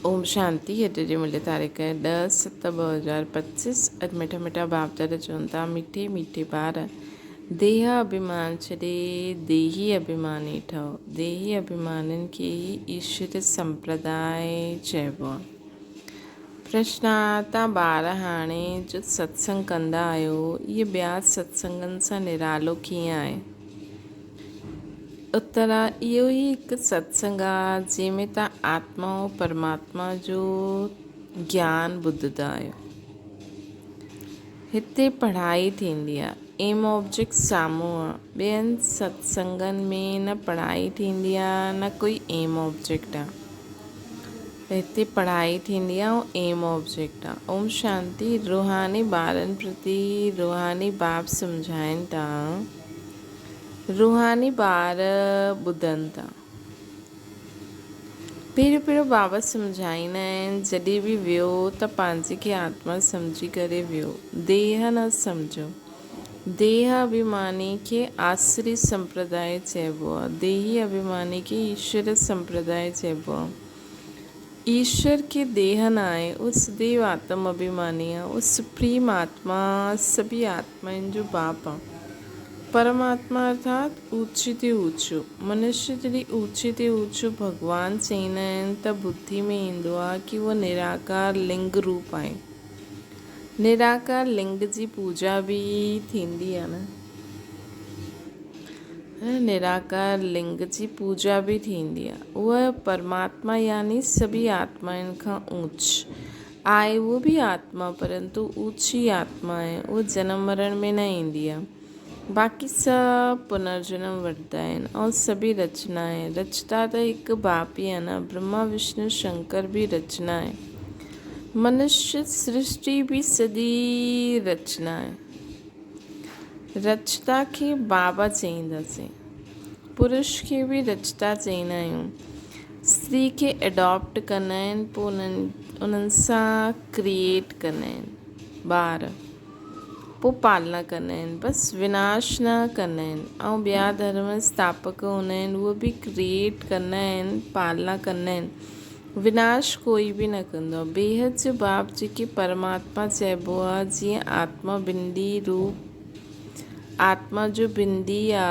اوم شانتي اڄ جي ملي تاريخ 10/7/2025 اڄ مٺا مٺا باپ دادا چون ٿا مٺي مٺي ٻار ديهه اڀيمان ڇڏي ديهي اڀيماني ٺهو ديهي اڀيمانين کي ئي ايشور سمپرداء چئبو آهي پرشن تان ٻار هاڻي جو ستسنگ ڪندا آهيو اهي ٻيا ستسنگن سان نرالو ڪيئن آهي؟ اترا، اهو ئي هڪ ستسنگ آ، جنهن ۾ توهان آتما ۽ پرماتما جو گيان ٻڌندا آهيو. هتي پڙهائي ٿيندي آ، ايم آبجيڪٽ سامهون آ. ٻين ستسنگن ۾ نه پڙهائي ٿيندي آ، نه ڪوئي ايم آبجيڪٽ آ. هتي پڙهائي ٿيندي آ ۽ ايم آبجيڪٽ آ. اوم شانتي روحاني ٻارن پرتي روحاني باپ سمجهائين ٿا. روحاني ٻار ٻڌن ٿا. پهريون پهريون بابا سمجهائيندا آهن، جڏهن به ويهو ته پنهنجي کي آتما سمجهي ڪري ويهو، ديهه نه سمجهو. ديهه اڀيماني کي آسري سمپرداء چئبو آهي، ديهي اڀيماني کي ايشور سمپرداء چئبو آهي. ايشور کي ديهه نه آهي، اهو سديو آتم اڀيماني آهي، اهو سپريم آتما سڀئي آتمائن جو باپ آهي. پرماتما ارٿات اوچي تي اوچو. منشي جڏهن اوچي تي اوچو ڀڳوان چئيندا آهن ته ٻڌي ۾ ايندو آهي ڪي اهو نراڪار لنگ روپ آهي. نراڪار لنگ جي پوڄا به ٿيندي آهي نه. نراڪار لنگ جي پوڄا به ٿيندي آهي. اهو پرماتما يعني سڀئي آتمائن کان اوچ آهي. اهو به آتما پرنتو اوچي آتما آهي. اهو جنم مرڻ ۾ نه ايندي آهي. باقي سڀ پنرجنم وٺندا آهن ۽ سڀئي رچنا آهي. رچتا ته هڪ باپ ئي آهي نه. برهما وشنو شنڪر به رچنا آهي. منشيه سرشٽي به سڄي رچنا آهي. رچتا کي بابا چئينداسين. پرش کي به رچتا چئيندا آهيون. استري کي اڊاپٽ ڪندا آهن پوء انهن سان ڪريئيٽ ڪندا آهن ٻار پوء پالنا ڪندا آهن بس وناش نه ڪندا آهن ۽ ٻيا ڌرم اسٿاپڪ هوندا آهن اهي به ڪريئيٽ ڪندا آهن پالنا ڪندا آهن وناش ڪوئي به نه ڪندو آهي. بيحد جو باپ جيڪي پرماتما چئبو آهي، جيئن آتما بندي روپ آتما جو بندي آ،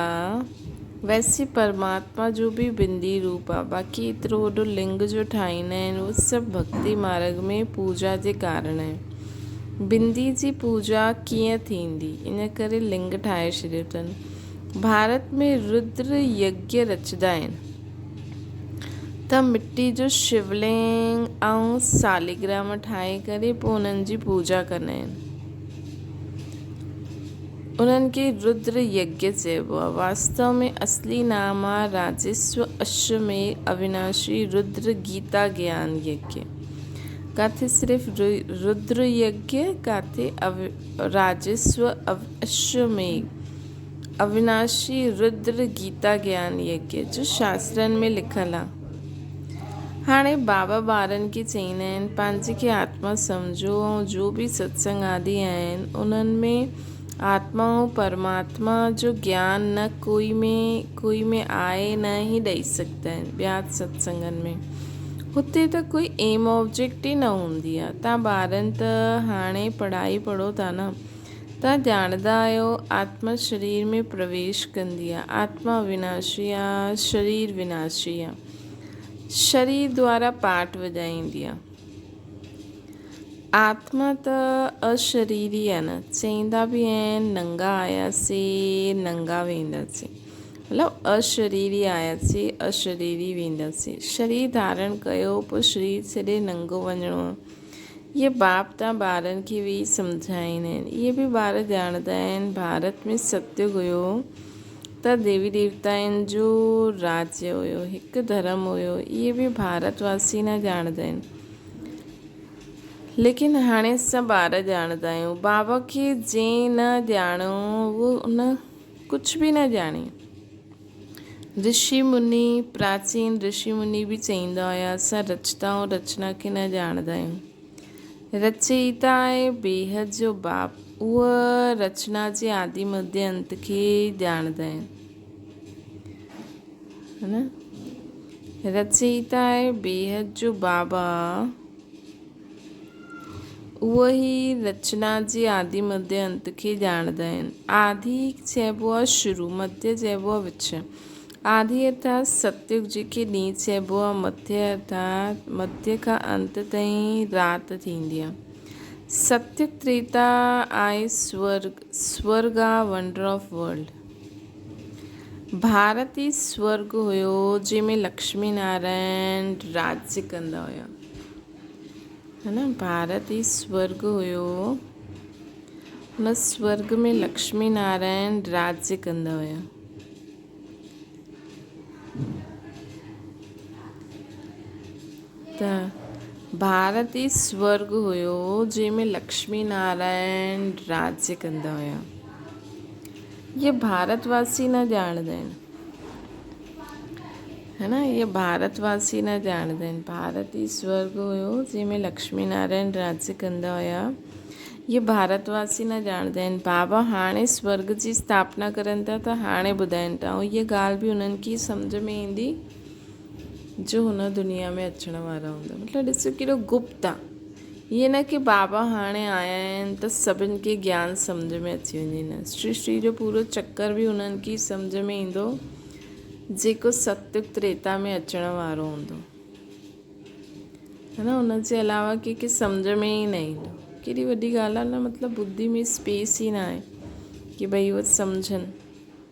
ويسي پرماتما جو به بندي روپ آ. باقي ايترو وڏو لنگ جو ٺاهيندا آهن اهو سڀ ڀڳتي مارڳ ۾ پوڄا جي ڪارڻ آهي. بندي جي پوڄا ڪيئن ٿيندي؟ ان ڪري لنگ ٺاهي ڇڏيو اٿن. ڀارت ۾ ردر يگيه رچدا آهن. ته مٽي جو شولنگ ۽ ساليگرام ٺاهي ڪري پوء انهن جي پوڄا ڪندا آهن. انهن کي ردر يگيه چئبو آهي. واستو ۾ اصلي نام آهي راجسو اشوميگه اويناشي ردر گيتا گيان يگيه. ڪاٿي صرف ردر يگيه ڪاٿي راجسو اشوميگه. اوناشي ردر گيتا گيان يگيه جو شاسترن ۾ لکيل آ. هاڻي بابا ٻارن کي چئيندا آهن پنهنجي کي آتما سمجهو ۽ جو به ستسنگ آدي آهن انهن ۾ آتما ۽ پرماتما جو گيان نه ڪوئي ۾ ڪوئي ۾ آهي نه ئي ڏئي سگهندا آهن ٻيا ستسنگن ۾ هتي ته ڪوئي ايم آبجيڪٽ ئي نه هوندي آ تان ٻارن ته هاڻي پڙهائي پڙهو ٿا نه توهان ڄاڻندا آهيو آتما شرير ۾ پرويش ڪندي آهي. آتما وناشي آهي، شرير وناشي آهي. شرير دوارا پاٺ وڄائيندي آهي. آتما ته اشريري آهي نه. چئيندا به آهن ننگا آياسي ننگا وينداسين. مطلب اشريري آياسي اشريري وينداسين. شرير ڌارڻ ڪيو پوء شرير ڇڏي ننگو وڃڻو آهي. اهي باپ تان ٻارن کي ويهي سمجهائيندا آهن. اهي به ٻار ڄاڻندا آهن ڀارت ۾ ستيگ هيو ته ديوي ديوتائن جو راجيه هيو، هڪ ڌرم هيو، اهي به ڀارت واسي نه ڄاڻندا آهن. ليڪن هاڻي اسان ٻار ڄاڻندا آهيون. بابا کي جنهن نه ڄاڻيو اهو ان ڪجهه به نه ڄاڻي. رشي مني، پراچين رشي مني به چئيندا هيا، اسان رچتا ۽ رچنا کي نه ڄاڻندا آهيون. رچيتا آهي بيحد جو باپ، اهو رچنا جي آدي مڌيه انت کي ڄاڻندا آهن. رچئيتا آهي بيحد جو بابا، اهو ئي رچنا جي آدي مڌيه انت کي ڄاڻندا آهن. آدي چئبو آهي شروع، مڌيه چئبو آهي وچ. آدي ارٿات ستيگ جنهن کي ڏينهن چئبو آهي، مڌيه ارٿات مڌيه کان انت تائين رات ٿيندي آهي. ستيگ تريتا آهي سورڳ، سورڳ آهي ونڊر آف ورلڊ. ڀارت ئي سورڳ هيو جنهن ۾ لڪشمي نارائڻ راڄ ڪندا هيا. ها نه ڀارت ئي سورڳ هيو ان سورڳ ۾ لڪشمي نارائڻ راڄ ڪندا هيا. ته ڀارت ئي سورڳ هيو جنهن ۾ لڪشمي نارائڻ راڄ ڪندا هيا. اهي ڀارت واسي نه ڄاڻندا آهن. ها نه اهي ڀارت واسي نه ڄاڻندا آهن. ڀارت ئي سورڳ هيو جنهن ۾ لڪشمي نارائڻ راڄ ڪندا هيا. اهي ڀارت واسي نه ڄاڻندا آهن. بابا هاڻي سورڳ جي اسٿاپنا ڪرن ٿا ته هاڻي ٻڌائين ٿا ۽ اها ڳالهه به انهن کي سمجهه ۾ ايندي جو هن دنيا ۾ اچڻ وارا هوندا. مطلب ڏسو ڪيڏو گپت آ. ائين نه ڪي بابا هاڻي آيا آهن ته سڀن کي گيان سمجهه ۾ اچي وڃي نه. سرشٽي جو پورو چڪر به انهن کي سمجهه ۾ ايندو جيڪو ستيگ تريتا ۾ اچڻ وارو هوندو. ها نه ان جي علاوه ڪنهن کي سمجهه ۾ ئي نه ايندو. ڪيڏي وڏي ڳالهه آهي نه مطلب ٻڌي ۾ اسپيس ئي نه آهي ڪي ڀئي اهو سمجهن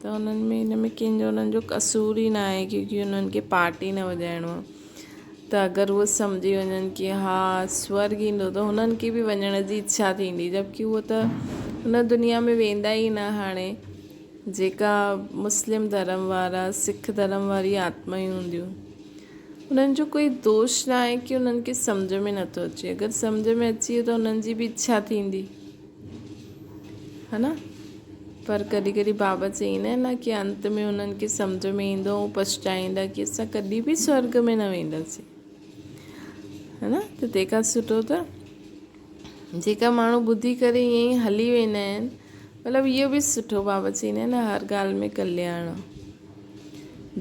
ته انهن ۾ ان ۾ ڪنهن جو انهن جو قصور ئي نه آهي ڪيونڪه انهن کي پارٽ ئي نه وڄائڻو آهي ته اگر اهو سمجهي وڃن ڪي ها سورگ ايندو ته هنن کي به وڃڻ جي اڇا ٿيندي جبڪه اهو ته هن دنيا ۾ ويندا ئي نه هاڻي جيڪا مسلم ڌرم وارا سک ڌرم واري آتمائون هونديون انهن جو ڪوئي دوش نه آهي ڪي انهن کي سمجهه ۾ نٿو اچي اگر سمجهه ۾ اچي ويو ته انهن جي به اڇا ٿيندي ها نه پر ڪڏهن ڪڏهن بابا چئيندا آهن نه ڪي انت ۾ انهن کي سمجهه ۾ ايندو ۽ پڇتائيندا ڪي اسان ڪڏهن به سورگ ۾ نه وينداسين ها نه ته تنهن کان سٺو ته جيڪا ماڻهو ٻڌي ڪري ائين ئي هلي ويندا آهن مطلب اهو به سٺو بابا چئيندا آهن نه هر ڳالهه ۾ ڪلياڻ آهي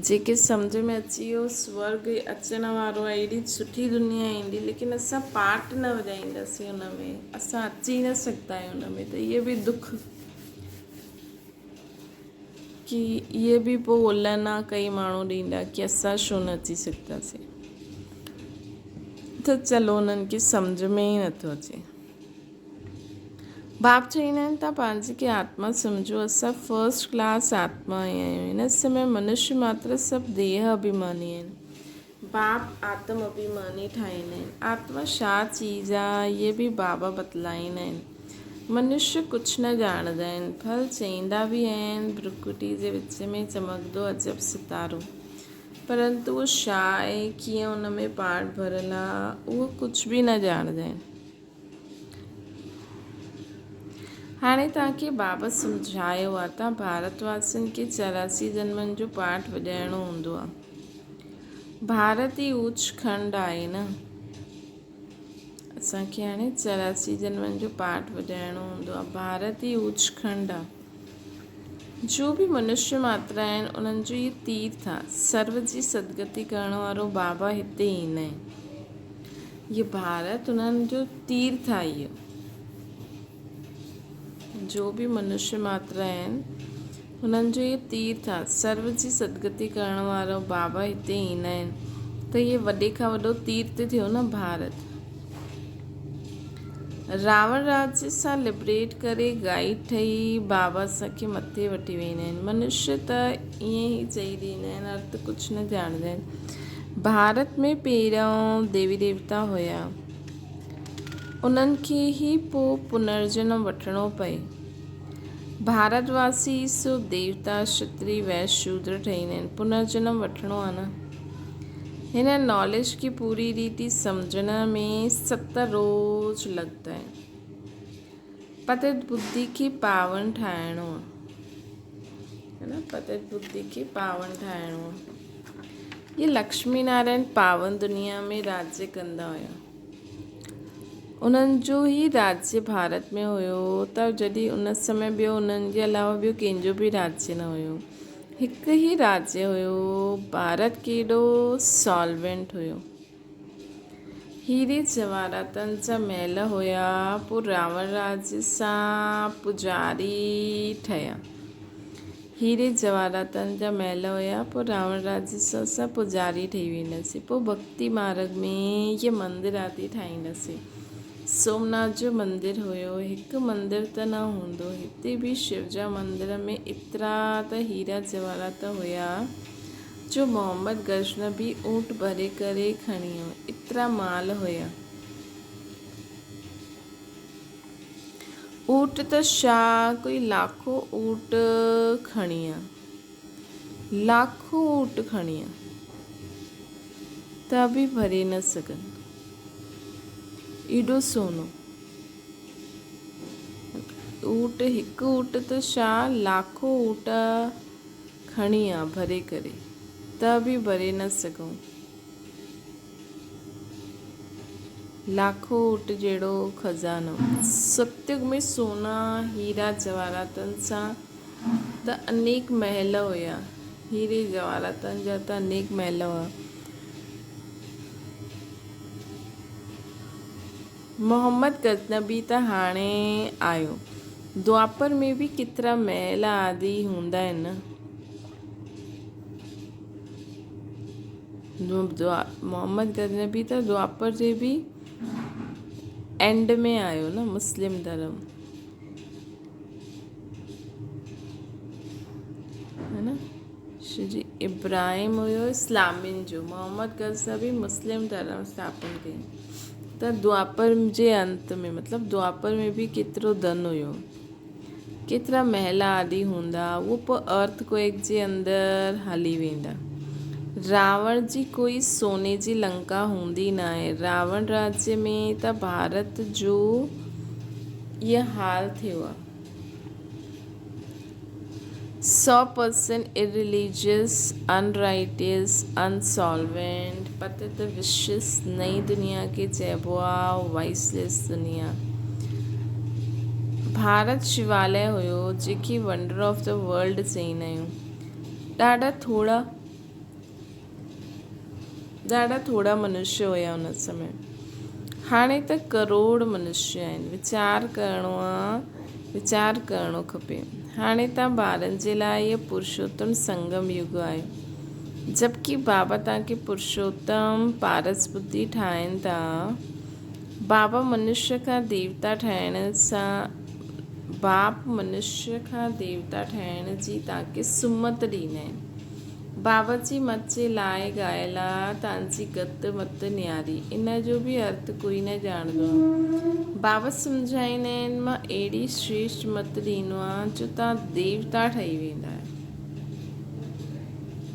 جيڪي سمجهه ۾ اچي ويو سورگ اچڻ وارو آهي ايڏي سٺي دنيا ايندي ليڪن اسان پارٽ نه وڄائينداسين ان ۾ اسان اچي نه سگهندا آهيون ان ۾ ته اهي به دک ڪي اهي به پوء النا ڪئي ماڻهو ڏيندا ڪي اسان ڇو نه اچي سگهنداسين ته چلو انهن کي سمجهه ۾ ئي نٿو اچي. باپ چئيندا آهن تان پنهنجي کي آتما سمجهو اسان فرسٽ ڪلاس آتما آهيون هن سمي منشي ماتر سڀ ديهه اڀيماني آهن باپ آتم اڀيماني ٺاهيندا آهن آتما ڇا چيز آ اهي به بابا بتلائيندا آهن منشي ڪجهه نه ڄاڻندا آهن ڦل چئيندا به آهن ڀرڪٽي جي وچ ۾ چمڪندو عجب ستارو پرنتو اهو ڇا آهي ڪيئن ان ۾ پاٽ ڀريل آ اهو ڪجهه به نه ڄاڻندا آهن. هاڻي توهان کي بابت سمجهايو آهي ته ڀارت واسين کي 84 جنمن جو پاٺ وڄائڻو هوندو آهي. ڀارت ئي اوچ کنڊ آهي نه. اسان کي هاڻي 84 جنمن جو پاٺ وڄائڻو هوندو آهي. ڀارت ئي اوچ کنڊ آهي. جو به منشي ماتر آهن انهن جو اهي تيرٿ آهي. سرو جي سدگتي ڪرڻ وارو بابا هتي ايندا آهن. هي ڀارت انهن جو تيرٿ آهي. جو به منشي ماتر آهن انهن جو هي تيرٿ آهي. سرو جي سدگتي ڪرڻ وارو بابا هتي ايندا آهن ته هي وڏي کان وڏو تيرٿ ٿيو نه ڀارت. راوڻ راجيه سان لبريٽ ڪري گائيڊ ٺهي بابا اسان کي مٿي وٺي ويندا آهن. منشي ته ائين ئي چئي ڏيندا آهن ارٿ ڪجهه نه ڄاڻندا آهن. ڀارت ۾ پهريون ديوي ديوتا هيا. انهن کي ئي پوء پنرجنم وٺڻو پئي. ڀارت واسي ئي سو ديوتا، شتري، ويش، شودر ٺهيندا آهن. پنرجنم وٺڻو آهي نه. هن ناليج کي پوري ريتي سمجهڻ ۾ ست روز لڳندا آهن. پتت ٻڌي کي پاون ٺاهڻو آهي. نه پتت ٻڌي کي پاون ٺاهڻو آهي. هي لڪشمي نارائڻ پاون دنيا ۾ راجيه ڪندا هيا. انهن جو ئي راجيه ڀارت ۾ هيو ته جڏهن ان سمي ٻيو انهن جي علاوه ٻيو ڪنهن جو به راجيه نه هيو. هڪ ئي راجيه هيو. ڀارت ڪيڏو سالوينٽ هيو. هيري جواهراتن جا محل هيا، پوء راوڻ راڄ سان پوڄاري ٺهيا. هيري جواهراتن جا محل هيا، پوء راوڻ راڄ سان اسان پوڄاري ٺهي وينداسين. پوء ڀڳتي مارڳ ۾ اهي مندر آدي ٺاهينداسين. سومناٿ جو مندر هيو، هڪ مندر ته نه هوندو. هتي به شو جا مندر ۾ ايترا ته هيرا جواهرات هيا. جو محمد غزنوي اونٽ ڀري ڪري کڻي ويو. ايترا مال هيا. اونٽ ته ڇا ڪوئي لاکو اونٽ کڻي آ. لاکو اونٽ کڻي آ ته به ڀري نه سگهن. ايڏو سونو. اونٽ هڪ اونٽ ته ڇا لاکو اونٽ کڻي آ ڀري ڪري ته به ڀري نه سگهون. لاکو اٺ جهڙو خزانو. ستيگ ۾ سونا، هيرا جواهراتن سان ته انيڪ محل هيا. هيري جواهراتن جا ته انيڪ محل هئا. محمد غزنوي ته هاڻي آيو. دوآپر ۾ به ڪيترا محل آدي هوندا آهن نه. محمد غزنوي ته دوآپر جي به اينڊ ۾ آيو نه مسلم ڌرم. هي نه شري ابراهيم هيو اسلامين جو محمد غزنوي مسلم ڌرم اسٿاپن ڪئي ته دوآپر جي انت ۾ مطلب دوآپر ۾ به ڪيترو ڌن هيو ڪيترا محل آدي هوندا اهو پوء ارٿ ڪوئيڪ جي اندر هلي ويندا راوڻ جي ڪوئي سوني جي لنڪا هوندي ناهي راوڻ راجيه ۾ ته ڀارت جو اهو حال ٿيو آهي 100% اررليجيس، ان رائٽيس، ان سالوينٽ، پتت وشس نئين دنيا کي چئبو آ وائسليس دنيا. ڀارت شواليه هيو جنهن کي ونڊر آف the world چئيندا آهيون. ڏاڍا ٿورا ڏاڍا ٿورا منشيه هيا ان سمي. هاڻي ته ڪروڙ منشيه آهن. ويچار ڪرڻو آ ويچار ڪرڻو کپي. هاڻي ته ٻارن جي لاء هيء پرشوتم سنگم يگ آهي. جبڪه بابا توهان کي پرشوتم پارس ٻڌي ٺاهين ٿا. بابا منشيه کان ديوتا ٺاهڻ سان باپ منشيه کان ديوتا ٺاهڻ جي توهان کي سمت ڏيندا آهن. بابا جي مت جي لاء ڳايل آ تانجي گت مت نياري ان جو به ارٿ ڪوئي نه ڄاڻندو آ. بابا سمجهائيندا آهن مان اهڙي شريشٽ مت ڏيندو آهيان جو تان ديوتا ٺهي ويندا آهيو.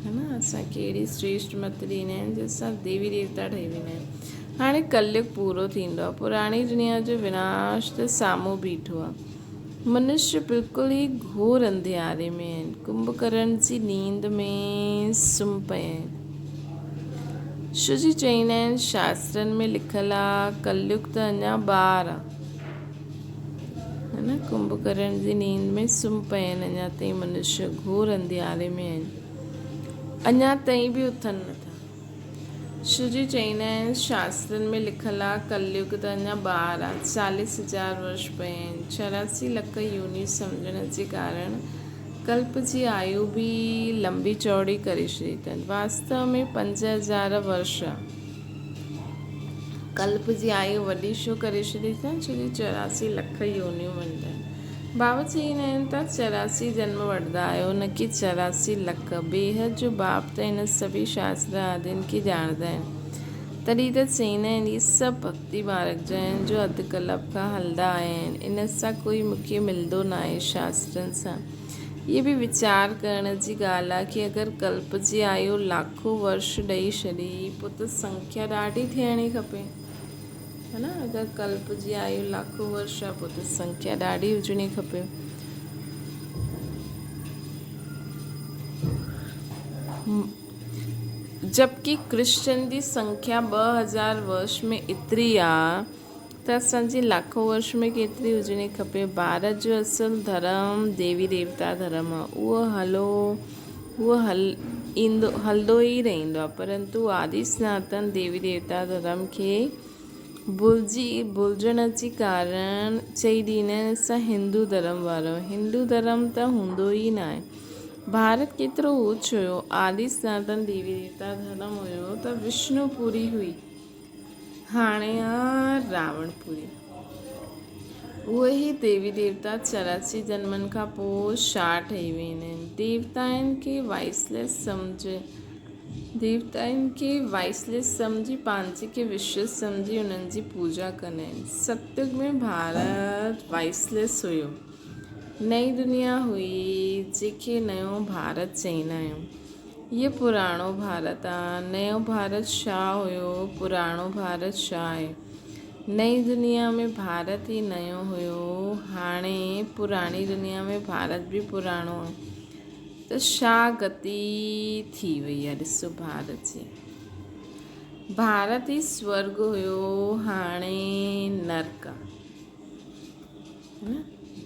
ها نه اسان کي اهڙي شريشٽ مت ڏيندا آهن جو اسان ديوي ديوتا ٺهي ويندا آهيون. هاڻي ڪليگ پورو ٿيندو آ پراڻي دنيا جو وناش ته سامهون بيٺو آ. منشيه بلڪل ئي گهور انڌياري ۾ آهن. ڪنڀڪرڻ جي نيند ۾ سمهي پيا آهن. شو جي چئيندا آهن، شاسترن ۾ لکيل آ، ڪليگ ته اڃا ٻار آ. ها نه، ڪنڀڪرڻ جي نيند ۾ سمهي پيا آهن، اڃا تائين منشيه گهور انڌياري ۾ آهن. اڃا تائين به اٿن نٿا. شو جي چئيندا آهن، شاسترن ۾ لکيل آ، ڪليگ ته اڃا ٻار آ، چاليس هزار ورش پيا آهن، 84 لک يوني سمجهڻ جي ڪارڻ ڪلپ جي آيو به لنبي چوڙي ڪري ڇڏي اٿن، واستو ۾ 5000 ورش آ. ڪلپ جي آيو وڏي ڇو ڪري ڇڏي اٿن، ڇو جو 84 لک يونيون ملندا آهن. بابا چئيندا آهن ته 84 جنم وٺندا آهيو نه ڪي 84 لک. بيحد جو باپ ته هن سڀئي شاستر آدين کي ڄاڻندا آهن. تڏهن ته چئيندا آهن اهي سڀ ڀڳتي مارڳ جا آهن جو اڌ ڪلپ کان هلندا آيا آهن. ان سان ڪوئي مون کي ملندو ناهي شاسترن سان. هيء به ويچار ڪرڻ جي ڳالهه آهي ڪي اگر ڪلپ جي آيو لاکو ورش ڏئي ڇڏي پوء ته سنکيا ڏاڍي ٿيڻي کپي. ها نه اگر ڪلپ جي آيو لاکو ورش آ پوء ته سنکيا ڏاڍي هجڻي کپي. جبڪه ڪرسچن جي سنکيا 2000 ورش ۾ ايتري آ ته اسان جي لاکو ورش ۾ ڪيتري هجڻي کپي. ڀارت جو اصل ڌرم ديوي ديوتا ڌرم آ اهو هلو اهو هل ايندو هلندو ئي رهندو آهي پرنتو آدي سناتن ديوي ديوتا ڌرم کي ڀلجي ڀلجڻ جي ڪارڻ چئي ڏيندا آهن اسان هندو ڌرم وارا آهيون هندو ڌرم ته هوندو ئي ناهي ڀارت ڪيترو اوچ هيو آدي سناتن ديوي ديوتا ڌرم هيو ته وشنو پوري هئي هاڻي آ راوڻ پوري. اهي ئي ديوي ديوتا 84 جنمن کان پوء ڇا ٺهي ويندا آهن؟ ديوتائن کي وائسليس سمجهي ديوتائن کي وائسليس سمجهي پنهنجي کي وشيس سمجهي انهن جي پوڄا ڪندا آهن. ستيگ ۾ ڀارت وائسليس هيو. نئين دنيا هئي جنهن کي نيو ڀارت چئيندا آهيون. هيء پراڻو ڀارت آ. نيو ڀارت ڇا هيو؟ پراڻو ڀارت ڇا آهي؟ نئين دنيا ۾ ڀارت ئي نيو هيو. هاڻي پراڻي دنيا ۾ ڀارت به پراڻو آ. ته ڇا گتي ٿي وئي آ ڏسو ڀارت جي. ڀارت ئي سورڳ هيو هاڻي نرڪ آ.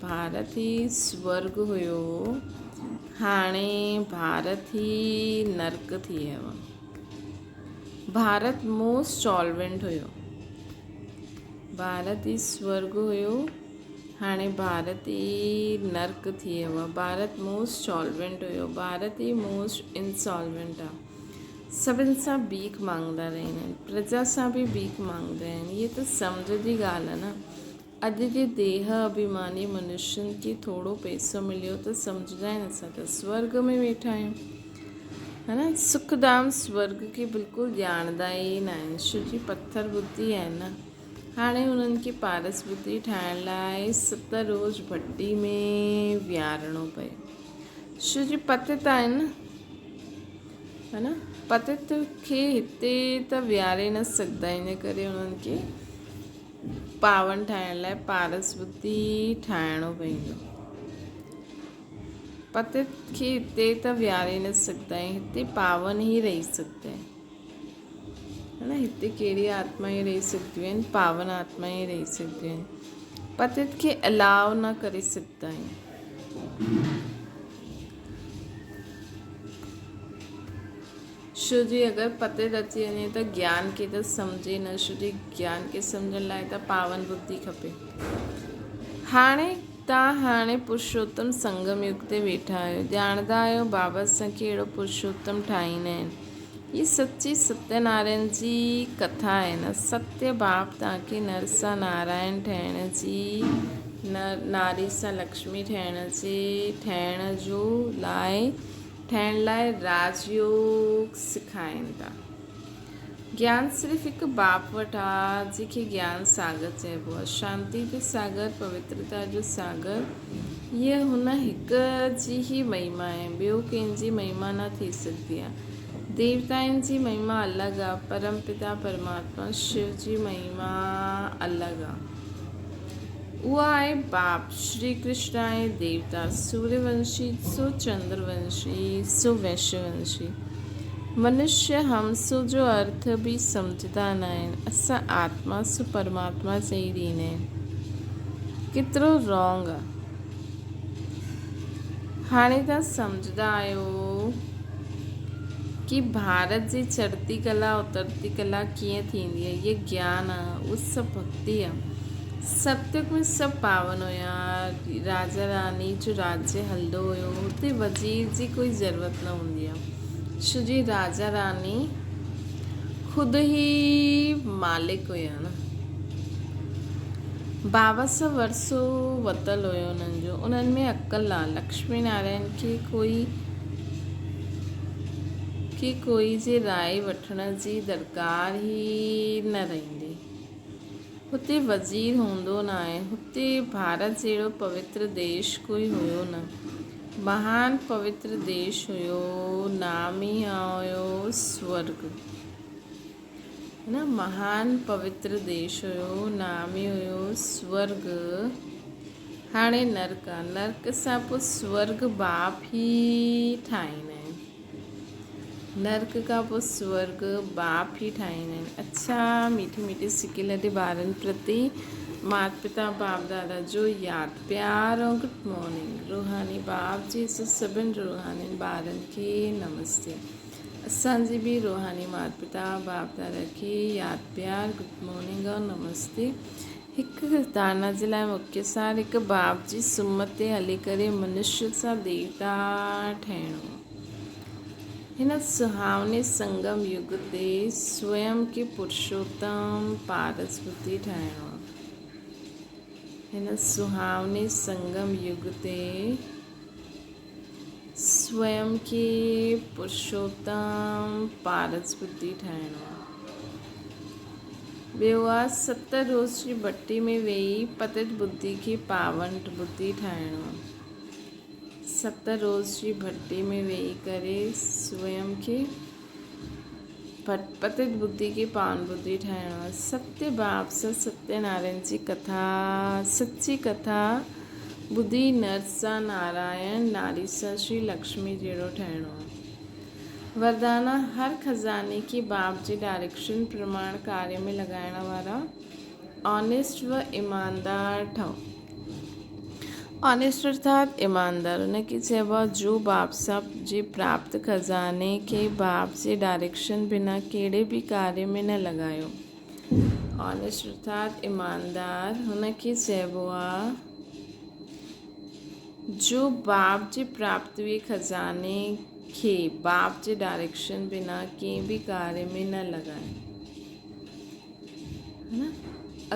ڀارت ئي سورڳ هيو، هاڻي ڀارت ئي نرڪ ٿي ويو آهي. ڀارت موسٽ سالوينٽ هيو. ڀارت ئي سورڳ هيو، هاڻي ڀارت ئي نرڪ ٿي ويو آهي. ڀارت موسٽ سالوينٽ هيو، ڀارت ئي موسٽ انسالوينٽ آهي. سڀن سان ڀيک مانگندا رهندا آهن، پرجا سان به ڀيک مانگندا آهن. هيء ته سمجهه جي ڳالهه آهي نه. اڄ جي ديهه اڀيماني منشين کي ٿورو پئسو مليو ته سمجهندا آهن اسان ته سورڳ ۾ ويٺا آهيون. ها نه سک ڌام سورڳ کي بلڪل ڄاڻندا ئي نه آهن. شو جي پٿر ٻڌي آهي نه. هاڻي انهن کي پارس ٻڌي ٺاهڻ لاء ست روز ڀٽي ۾ ويهارڻو پيو. شو جي پتت آهن نه. ها نه پتت کي هتي ته ويهاري نه سگهندا ان ڪري انهن کي پاون ٺاهڻ لاء پارس ٻڌي ٺاهڻو پوندو. پتت کي هتي ته ويهاري نه سگهندا آهيون، هتي پاون ئي رهي سگهندا آهن. ها نه هتي ڪهڙي آتما ئي رهي سگهنديون آهن، پاون آتما ئي رهي سگهنديون آهن. پتت کي الاء نه ڪري سگهندا آهيون. شو جي اگر پتت اچي وڃي ته گيان کي ته سمجهي نه شو جي گيان کي سمجهڻ لاء ته پاون ٻڌي کپي. هاڻي تان هاڻي پرشوتم سنگم يگ تي ويٺا آهيو ڄاڻندا آهيو بابا اسان کي اهڙو پرشوتم ٺاهيندا آهن. هي سچي ستيه نارائڻ جي ڪٿا آهي نه ستيه باپ توهان کي نر سان نارائڻ ٺهڻ جي نر ناري سان لڪشمي ٺهڻ جي ٺهڻ جو لاء ٺهڻ لاء راج يوگ سکائين ٿا. گيان صرف هڪ باپ وٽ آ، جنهن کي گيان ساگر چئبو آ. شانتي جو ساگر، پوترتا جو ساگر، هيء هن هڪ جي ئي مهما آهي، ٻيو ڪنهن جي مهما نه ٿي سگهندي آ. ديوتائن جي مهما الڳ آ، پرم پتا پرماتما شو جي مهما الڳ آ. اهو آهي باپ، شري ڪرشن آهي ديوتا، سوريه ونشي سو چندر ونشي سو ويشيه ونشي. منشيه همسو جو ارٿ به سمجهندا ناهن، اسان آتما سو پرماتما چئي ڏيندا آهن. ڪيترو رانگ آ. هاڻي توهان سمجهندا آهيو ڪي ڀارت جي چڙهتي ڪلا اترتي ڪلا ڪيئن ٿيندي آهي. هيء گيان آ، اهو سڀ ڀڳتي آ. ستيگ ۾ سڀ پاون هيا، راجا راڻي جو راجيه هلندو هيو، هتي وزير جي ڪوئي ضرورت نه هوندي آ. ڇو جي راجا راڻي خود ئي مالڪ هيا نه. بابا سان ورثو وتل هيو انهن جو، انهن ۾ عقل آ. لڪشمي نارائڻ کي ڪوئي کي ڪوئي جي راء وٺڻ جي درڪار ئي نه رهندي. هتي وزير هوندو ناهي. هتي ڀارت جهڙو پوتر ديش ڪوئي هيو نه. مهان پوتر ديش هيو، نام ئي هيو سورڳ. نه مهان پوتر ديش هيو، نام ئي هيو سورڳ. هاڻي نرڪ آ. نرڪ سان پوء سورڳ باپ ئي ٺاهيندا آهن. نرڪ کان پوء سورڳ باپ ئي ٺاهيندا آهن. اڇا ميٺي ميٺي سڪيلڌي ٻارن پرتي مات پتا باپ دادا جو ياد پيار ۽ گڊ مارننگ روحاني باپ جي سڀن روحانين ٻارن کي نمستي اسان جي به روحاني مات پتا باپ دادا کي ياد پيار گڊ مارننگ ۽ نمستي هڪ دانا جي لاء مکيه سار هڪ باپ جي سمت تي هلي ڪري منشي سان ديوتا ٺهڻو. هن سهاوني سنگم يگ تي سويم کي پرشوتم پارس ٻڌي ٺاهڻو آهي. هن سهاوني سنگم يگ تي سويم کي پرشوتم پارس ٻڌي ٺاهڻو آهي. ٻيو آهي ست روز جي بٽي ۾ ويهي پتت ٻڌي کي پاون ٻڌي ٺاهڻو آهي. ست روز جي ڀٽي ۾ ويهي ڪري سويم کي پتت ٻڌي کي پان ٻڌي ٺاهڻو آهي. ستي باب سان ستي نارائڻ جي ڪٿا سچي ڪٿا ٻڌي نر سان نارائڻ ناري سان شري لڪشمي جهڙو ٺهڻو آهي. وردانا هر خزاني کي باب جي ڊائريڪشن پرماڻ ڪاري ۾ لڳائڻ وارا آنيسٽ و ايماندار ٺهو. آنيسٽ ارٿات ايماندار ان کي چئبو آهي جو باب صاحب جي پراپت خزاني کي باب جي ڊائريڪشن بنا ڪهڙي به ڪاري ۾ نه لڳايو. آنيسٽ ارٿات ايماندار هن کي چئبو آهي جو باب جي پراپتوي خزاني کي باب جي ڊائريڪشن بنا ڪنهن به ڪاري ۾ نه لڳائي.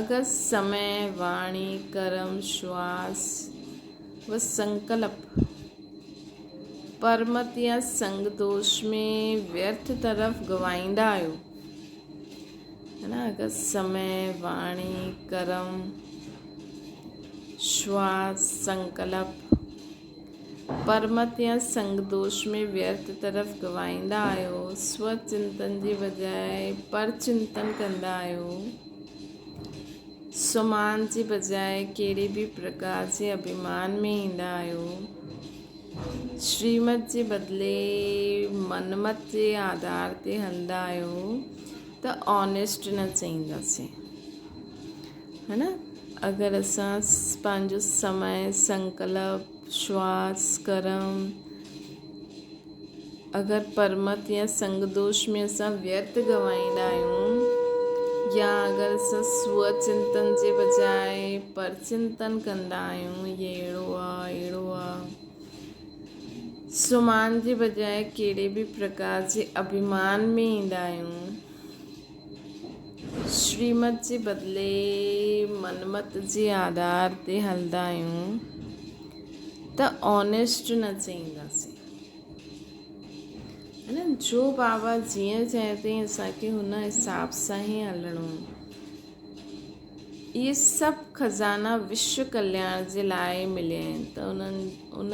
اگر سمي، واڻي، ڪرم، شواس و سنڪلپ، پرمت يا سنگ دوش ۾ ويرٿ طرف گوائيندا آهيو، اگر سمي، واڻي، ڪرم، شواس، سنڪلپ، پرمت يا سنگ دوش ۾ ويرٿ طرف گوائيندا آهيو، سو چنتن جي بجاء پر چنتن ڪندا آهيو، سومان جي بجاء ڪهڙي به پرڪار جي اڀيمان ۾ ايندا آهيو، شريمت جي بدلي منمت جي آڌار تي هلندا آهيو ته آنيسٽ نه چئينداسين. ها نه اگر اسان پنهنجو سمي، سنڪلپ، شواس، ڪرم اگر پرمت يا سنگ دوش ۾ اسان ويرٿ گنوائيندا آهيون يا اگر اسان سو چنتن جي بجاء پر چنتن ڪندا آهيون هي اهڙو آ اهڙو آ سمان جي بجاء ڪهڙي به پرڪار جي اڀيمان ۾ ايندا آهيون شريمت جي بدلي منمت جي آڌار تي هلندا آهيون ته آنيسٽ نه چئينداسين نه جو بابا جيئن چئي تيئن اسان کي هن حساب سان ئي هلڻو اهي سڀ خزانا وشو ڪلياڻ جي لاء مليا آهن ته انهن ان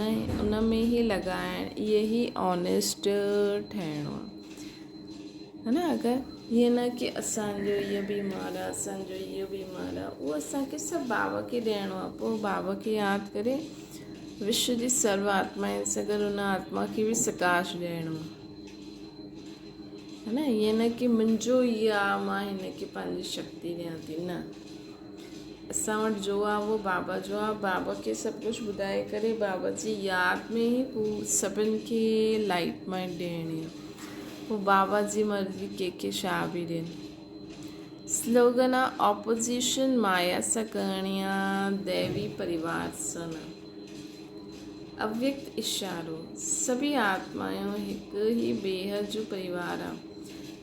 ان ۾ ئي لڳائڻ اهي ئي آنيسٽ ٺهڻو آهي ها نه اگر ائين نه ڪي اسانجو اهو بيمار آهي اسانجو اهو بيمار آهي اهو اسانکي سڀ بابا کي ڏيڻو آهي پوء بابا کي ياد ڪري وشو جي سرو آتمائن سان گڏ ان آتما کي به سڪاش ڏيڻو آهي ها نه ائين نه ڪي منهنجو هي آ مان هن کي پنهنجي شڪتي ڏيان ٿي نه اسان وٽ جو آ اهو بابا جو آ بابا کي سڀ ڪجهه ٻڌائي ڪري بابا جي ياد ۾ ئي پوء سڀن کي لائيٽ مائينڊ ڏيڻي آ پوء بابا جي مرضي ڪنهن کي ڇا به ڏين سلوگن آ اپوزيشن مايا سان ڪرڻي آ ديوي پريوار سان نه. اويڪت اشارو، سڀئي آتمائون هڪ ئي بيحد جو پريوار آ.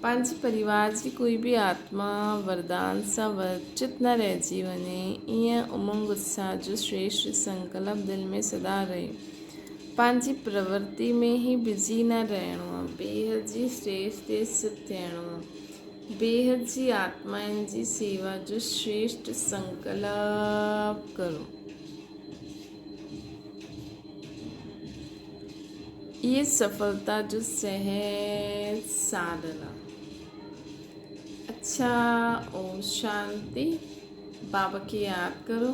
پنهنجي پريوار جي ڪوئي به آتما وردان سان ورچت نه رهجي وڃي، ايئن امنگ اتساهه جو شريشٽ سنڪلپ دل ۾ سدا رهي. پنهنجي پرورتي ۾ ئي بزي نه رهڻو آ، بيحد جي اسٽيج تي اسٿت ٿيڻو آ. بيحد جي آتمائن جي سيوا جو شريشٽ سنڪلپ ڪرو. اهي سڦلتا جو سهج ساڌن آ. اڇا اوم شانتي بابا کي ياد ڪرو.